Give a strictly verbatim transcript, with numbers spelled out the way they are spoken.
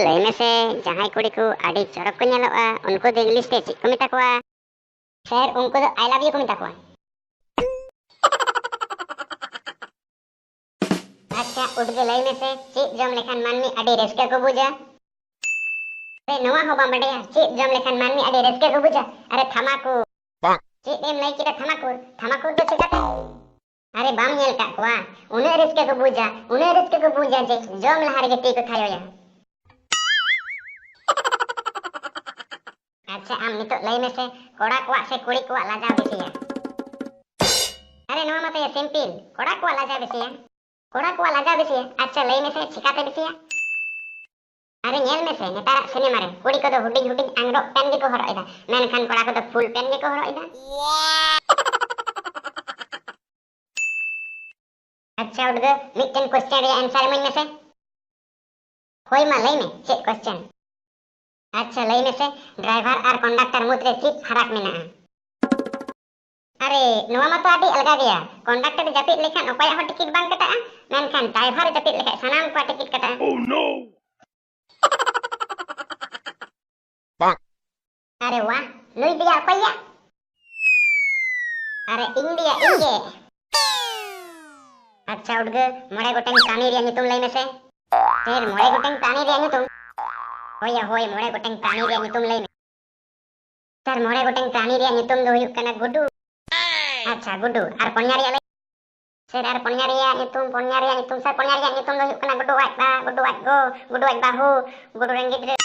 ᱞᱟᱹᱭ ᱢᱮᱥᱮ, ᱡᱟᱦᱟᱸᱭ ᱠᱩᱲᱤ ᱠᱚ ᱟᱹᱰᱤ ᱪᱚᱨᱚᱠ ᱠᱚ ᱧᱮᱞᱚᱜᱼᱟ, ᱩᱱᱠᱩ ᱫᱚ ᱤᱝᱞᱤᱥ ᱛᱮ ᱪᱮᱫ ᱠᱚ ᱢᱮᱛᱟ ᱠᱚᱣᱟ? ᱥᱮᱨ, ᱩᱱᱠᱩ ᱫᱚ "I love you" ᱠᱚ ᱢᱮᱛᱟ ᱠᱚᱣᱟ᱾ ᱟᱪᱪᱷᱟ, ᱩᱰᱜᱟᱹ, ᱞᱟᱹᱭ ᱢᱮᱥᱮ, ᱪᱮᱫ ᱡᱚᱢ ᱞᱮᱠᱷᱟᱱ ᱢᱟᱹᱱᱢᱤ ᱟᱹᱰᱤ ᱨᱟᱹᱥᱠᱟᱹ ᱠᱚ ᱵᱩᱡᱟ? ᱟᱨᱮ, ᱱᱚᱣᱟ ᱦᱚᱸ ᱵᱟᱢ ᱵᱟᱰᱟᱭᱟ, ᱪᱮᱫ ᱡᱚᱢ ᱞᱮᱠᱷᱟᱱ ᱢᱟᱹᱱᱢᱤ ᱟᱹᱰᱤ ᱨᱟᱹᱥᱠᱟᱹ ᱠᱚ ᱵᱩᱡᱟ? ᱟᱨᱮ, ᱛᱷᱟᱢᱟᱠᱩᱨ᱾ ᱪᱮᱫ ᱮᱢ ᱞᱟᱹᱭ ᱠᱮᱫᱟ, ᱛᱷᱟᱢᱟᱠᱩᱨ? ᱛᱷᱟᱢᱟᱠᱩᱨ ᱫᱚ ᱪᱮᱠᱟᱛᱮ? ᱟᱨᱮ, ᱵᱟᱢ ᱧᱮᱞ ᱠᱟᱜ ᱠᱚᱣᱟ? ᱩᱱᱟᱹᱜ ᱨᱟᱹᱥᱠᱟᱹ ᱠᱚ ᱵᱩᱡᱟ, ᱩᱱᱟᱹᱜ ᱨᱟᱹᱥᱠᱟᱹ ᱠᱚ ᱵᱩᱡᱟ ᱡᱮ ᱡᱚᱢ ᱞᱟᱦᱟ ᱨᱮᱜᱮ ᱛᱤ ᱠᱚ ᱛᱷᱟᱭᱚᱭᱟ᱾ ᱟᱪᱪᱷᱟ, ᱟᱢ ᱱᱤᱛᱚᱜ ᱞᱟᱹᱭ ᱢᱮᱥᱮ, ᱠᱚᱲᱟ ᱠᱚᱣᱟᱜ ᱥᱮ ᱠᱩᱲᱤ ᱠᱚᱣᱟᱜ ᱞᱟᱡᱟᱣ ᱵᱮᱥᱤᱭᱟ? ᱟᱨᱮ, ᱱᱚᱣᱟ ᱢᱟᱛᱚ ᱭᱟ simple, ᱠᱚᱲᱟ ᱠᱚᱣᱟᱜ ᱞᱟᱡᱟᱣ ᱵᱮᱥᱤᱭᱟ᱾ ᱠᱚᱲᱟ ᱠᱚᱣᱟᱜ ᱞᱟᱡᱟᱣ ᱵᱮᱥᱤᱭᱟ? ᱟᱪᱪᱷᱟ, ᱞᱟᱹᱭ ᱢᱮᱥᱮ, ᱪᱤᱠᱟᱛᱮ ᱵᱮᱥᱤᱭᱟ? ᱟᱨᱮ, ᱧᱮᱞ ᱢᱮᱥᱮ, ᱱᱮᱛᱟᱨᱟᱜ ᱥᱤᱱᱮᱢᱟ ᱨᱮ ᱠᱩᱲᱤ ᱠᱚᱫᱚ ᱦᱩᱰᱤᱧ ᱦᱩᱰᱤᱧ ᱟᱝᱨᱚᱵ ᱯᱮᱱ ᱜᱮᱠᱚ ᱦᱚᱨᱚᱜ ᱮᱫᱟ, ᱢᱮᱱᱠᱷᱟᱱ ᱠᱚᱲᱟ ᱠᱚᱫᱚ ᱯᱷᱩᱞ ᱯᱮᱱ ᱜᱮᱠᱚ ᱦᱚᱨᱚᱜ ᱮᱫᱟ᱾ ᱟᱪᱪᱷᱟ ᱩᱰᱜᱟᱹ, ᱢᱤᱫᱴᱮᱱ question ᱨᱮᱭᱟᱜ answer ᱤᱢᱟᱹᱧ ᱢᱮᱥᱮ᱾ ᱦᱳᱭ, ᱢᱟ ᱞᱟᱹᱭ ᱢᱮ, ᱪᱮᱫ question? ᱟᱪᱪᱷᱟ, ᱞᱟᱹᱭ ᱢᱮᱥᱮ, driver ᱟᱨ conductor ᱢᱩᱫᱽᱨᱮ ᱪᱮᱫ ᱯᱷᱟᱨᱟᱠ ᱢᱮᱱᱟᱜᱼᱟ? ᱟᱨᱮ, ᱱᱚᱣᱟ ᱢᱟᱛᱚ ᱟᱹᱰᱤ ᱟᱞᱜᱟ ᱜᱮᱭᱟ᱾ Conductor ᱡᱟᱹᱯᱤᱫ ᱞᱮᱠᱷᱟᱱ ᱚᱠᱚᱭᱟᱜ ᱦᱚᱸ ᱴᱤᱠᱤᱴ ᱵᱟᱝ ᱠᱟᱴᱟᱜᱼᱟ, ᱢᱮᱱᱠᱷᱟᱱ driver ᱡᱟᱹᱯᱤᱫ ᱞᱮᱠᱷᱟᱱ ᱥᱟᱱᱟᱢ ᱠᱚᱣᱟᱜ ᱴᱤᱠᱤᱴ ᱠᱟᱴᱟᱜᱼᱟ᱾ ᱟᱨᱮ ᱣᱟᱦ, ᱱᱩᱭ ᱫᱚᱭᱟ ᱚᱠᱚᱭᱭᱟ? ᱟᱨᱮ, ᱤᱧ ᱫᱚᱭᱟ, ᱤᱧ ᱜᱮ᱾ ᱟᱪᱪᱷᱟ ᱩᱰᱜᱟᱹ, ᱢᱚᱬᱮ ᱜᱚᱴᱟᱝ ᱯᱨᱟᱱᱤ ᱨᱮᱭᱟᱜ ᱧᱩᱛᱩᱢ ᱞᱟᱹᱭ ᱢᱮᱥᱮ᱾ ᱥᱮᱨ, ᱢᱚᱬᱮ ᱜᱚᱴᱟᱝ ᱯᱨᱟᱱᱤ ᱨᱮᱭᱟᱜ ᱧᱩᱛᱩᱢ? ᱦᱳᱭᱭᱟ, ᱦᱳᱭ, ᱢᱚᱬᱮ ᱜᱚᱴᱟᱝ ᱯᱨᱟᱱᱤ ᱨᱮᱭᱟᱜ ᱧᱩᱛᱩᱢ ᱞᱟᱹᱭ ᱢᱮ᱾ ᱥᱮᱨ, ᱢᱚᱬᱮ ᱜᱚᱴᱟᱝ ᱯᱨᱟᱱᱤ ᱨᱮᱭᱟᱜ ᱧᱩᱛᱩᱢ ᱫᱚ ᱦᱩᱭᱩᱜ ᱠᱟᱱᱟ ᱜᱩᱰᱩ᱾ ᱟᱪᱪᱷᱟ, ᱜᱩᱰᱩ᱾ ᱟᱨ ᱯᱚᱱᱭᱟ ᱨᱮᱭᱟᱜ ᱞᱟᱹᱭ? ᱥᱮᱨ, ᱟᱨ ᱯᱚᱱᱭᱟ ᱨᱮᱭᱟᱜ ᱧᱩᱛᱩᱢ, ᱯᱚᱱᱭᱟ ᱨᱮᱭᱟᱜ ᱧᱩᱛᱩᱢ, ᱥᱮᱨ, ᱯᱚᱱᱭᱟ ᱨᱮᱭᱟᱜ ᱧᱩᱛᱩᱢ ᱫᱚ ᱦᱩᱭᱩᱜ ᱠᱟᱱᱟ ᱜᱩᱰᱩ ᱟᱡ ᱵᱟ, ᱜᱩᱰᱩ ᱟᱡ ᱜᱚ, ᱜᱩᱰᱩ ᱟᱡ ᱵᱟᱹᱦᱩ, ᱜᱩᱰᱩ ᱨᱮᱱ ᱜᱤᱫᱽᱨᱟᱹ᱾